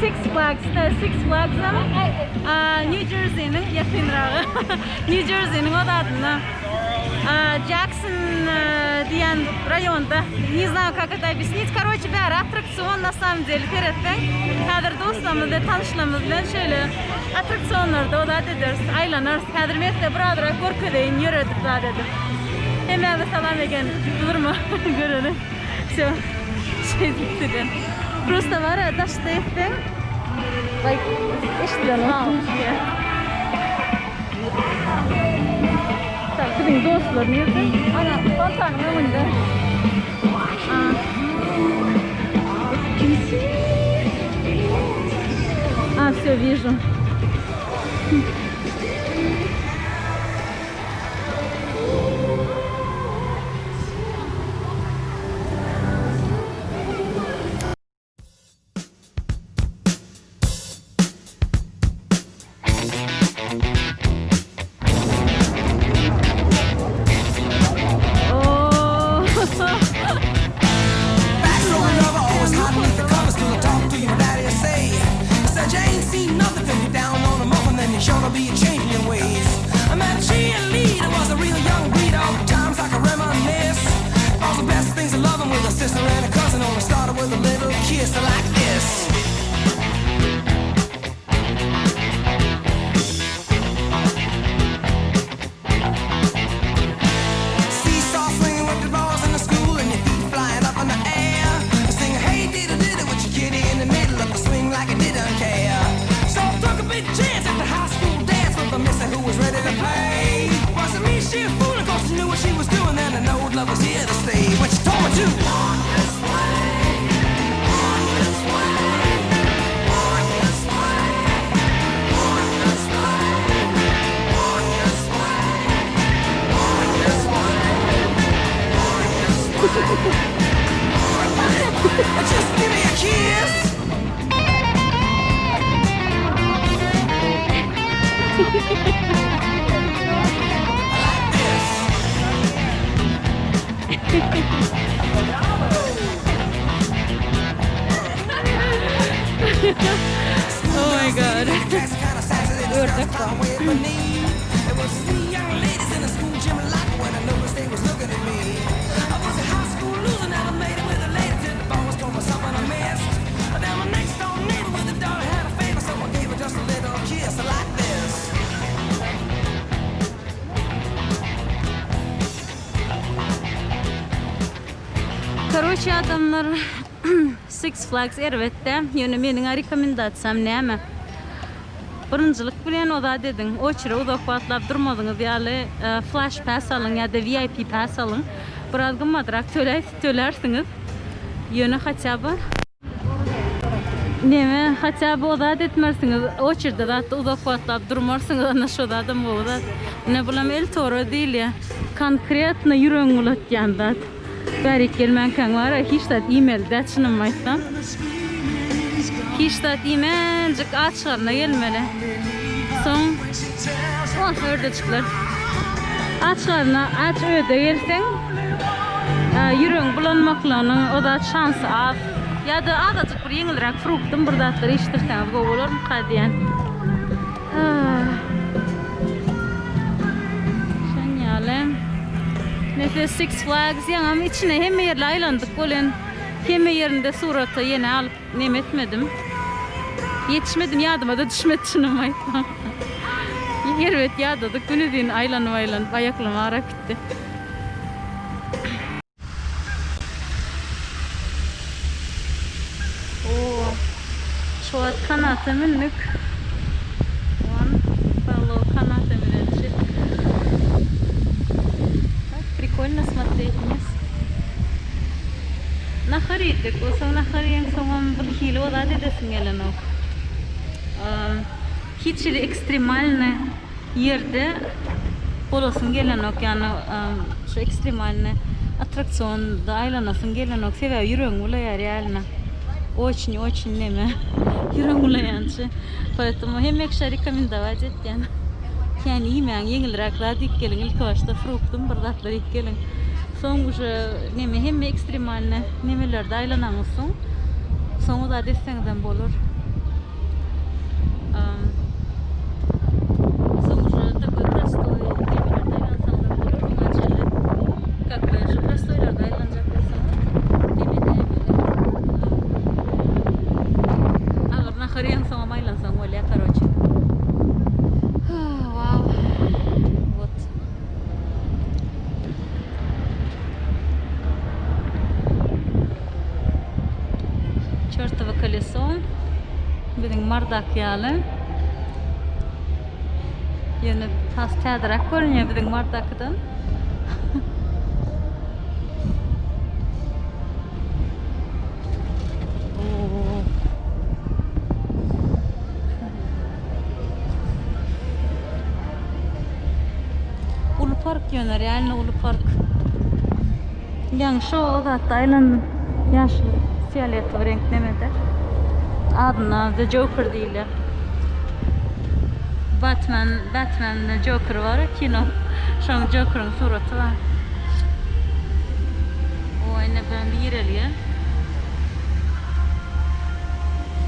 Six Flags, Six Flagsam New Jersey-niň ýakynragy. New Jersey-niň o zadynda. Jackson diýen raýonda. Ne знаю, как это объяснить. Короче, bäri attraksion na samom dele seretseň. Häzir dostlarymyz we tanyşlarymyz bilen şeýle attraksionlarda o zat ederis, aýlanarys. Häzir men size birazrak görkezeýin, ýöredip zat edip. Hemmäňize salam eken. Durma, göreli. Wsё. Şeýdip size. Prosta bar-a, daşda etseň, like, eşidilenok. Tak, biziň dostlar nirde? Ana, fontanyň öňünde. A, wsё, wижу. Oh my god. Ördek bar. Karoçe adamlar Six Flags erbetdä, ýöne meniň-ä rekomendasiýam näme? Birinjilik bilen o zat ediň, oçere uzak wagtlap durmazyňyz ýaly flash pass alyň ýa-da VIP pass alyň. Biraz gymmadrak tölärsiňiz, ýöne hatýa by neme, hatýa by o zat etmersiňiz, oçerde zatda uzak wagtlap durmarsyňyz, ana şo zadam gowy zat. Ine bulam el tora diýilýär. Konkretno ýüregiňi bulatýan zat. Bärik gelmänkäň bar-a hiç zat iýmeli däl çynymy aýtsam. Hiç zat iýmänjik aç garna gelmeli. Soň oh ördejikler. Aç garna aç öýde gelseň ýüregiň bulanmaklygynyň o zat şansy az. Ýa-da azajyk bir ýeňilräk fruktum bir zatlar içdirseňiz gowy bolarmyka diýýän. Şoň ýaly. Nese Six Flags ýaňam içine hemme ýerli aýlandyk welin hemme ýerinde surata ýene alyp neme etmedim. Ýetişmedim ýadyma-da düşmedi çynymy aýtsam. Erbet ýadadyk günuzyn aýlanyp aýlanyp aýaklarym agrap gitdi. Oo. Şu wagt kanata mündük. One fellow kanata münençi. Tak prikольно смотреть вниз. Nahar iýdik. Onsoň nahar iýeňsoňam bir hili o zat edesiň gelenok. Hiç hili ekstremalny ýerde bolasyň gelenok, ýagny şu ekstremalny attraksionda aýlanasyň gelenok, sebäbi ýüregiň bulaýar ýalyna. Oçin oçin neme ýüregiň bulaýançy. Poetому hemme kişä rekomendować etýän. Kän iýmäň, ýeňilräk zat iýip geliň, ilki başda fruktum bir zatlar iýip geliň. Soň uje neme hemme ekstremalny nemelerde aýlanaňyz soň, soň o zat etseňizem bolar. Soň уже такой простой nemelerde aýlansaňyzam bolar oňa çenli. Как бы şu prostoýlarda aýlanjak bolsaňyz neme edäýmeli. Agyr nahar iýensoňam aýlansaň bolýar karoçe. Wow. Вот. Çertowo koleso. Biziň Mardak ýaly. Ýöne has täzeräk görünýär biziň Mardakydan. Oo. Uly park ýöne realno uly park. Ýaňy şo zatda aýlandym. Ýaşyl fioletowy reňk nemede. Adyna The Joker diýilýär. Batman, Batman Joker bar kino. Şoň Jokeriň suraty bar. O ine ben girelge.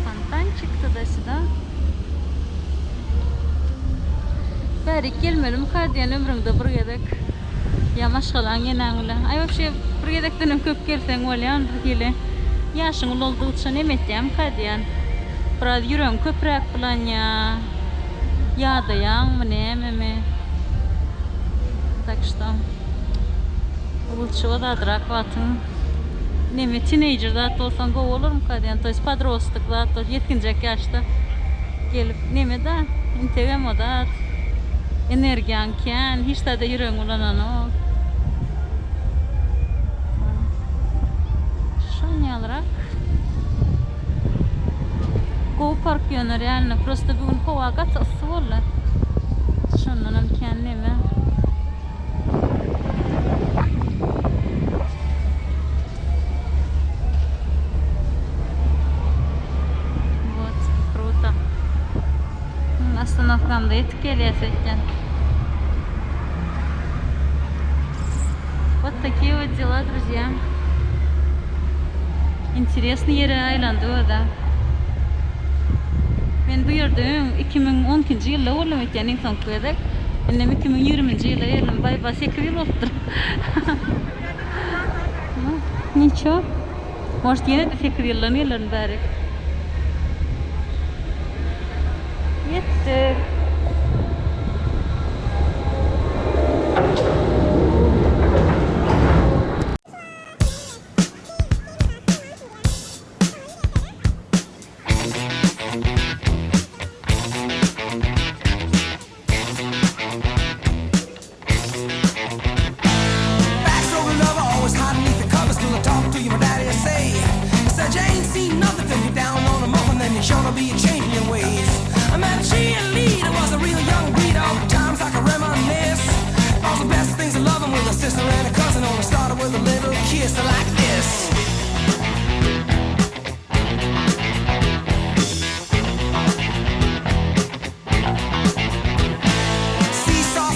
Fontançik туда-сюда. Bärik gelmelimika diýen ömrüňde bir gezek. Ýa maşgalaň eneň bilen. Aý wapşe bir gezekdenem köp gelseň bolýan bir hili. Ýaşyň ulaldygyça neme etýämika diýen. Biraz ýüregiň köpräk bulanýa. Ýadaýaňmy nämemi. Tak что lutşy ozadrak wagtyň neme tineýjer zat bolsaň gowy bolarmyka diýen. To ýest podrostok zat bolup ýetginjek ýaşda gelip neme-da integem o zat. Energiýaň kän, hiç zada ýüregiň bulananok. Şon ýalyrak. Gowy park ýöne realno prosto bu gün howa gaty yssy boldy. Şondanam kän neme. Вот, круто. Ostanowkamda ýetip gelýäs öýtýän. Вот такие вот дела, друзья. Interesny ýere aýlandy o-da. Men bu ýerde öň 2012-nji ýylda boldum öýtýän iň soňky gezek. Indem 2020-nji ýyla geldim. Baý-ba, sekiz ýyl bolupdyr. Ну, ничего. Может, ýene-de sekiz ýyldan gelerin bärik. Ýetdik.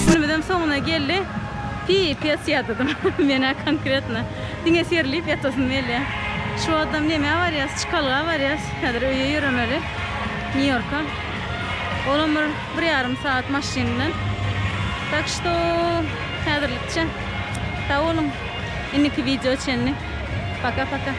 Günümizem soňuna geldi. Pipes ýadadym. Men-ä konkretno. Diňe serlip ýatasym gelýär. Şu wagtam nämä barýas? Çykalga barýas. Häzir öýe ýöremeli. Nýu-Ýorka. Olam bir bir ýarym sagat maşyn bilen. Tak şto häzirlikçe sag boluň. Indiki wideo çenli. Paka-paka.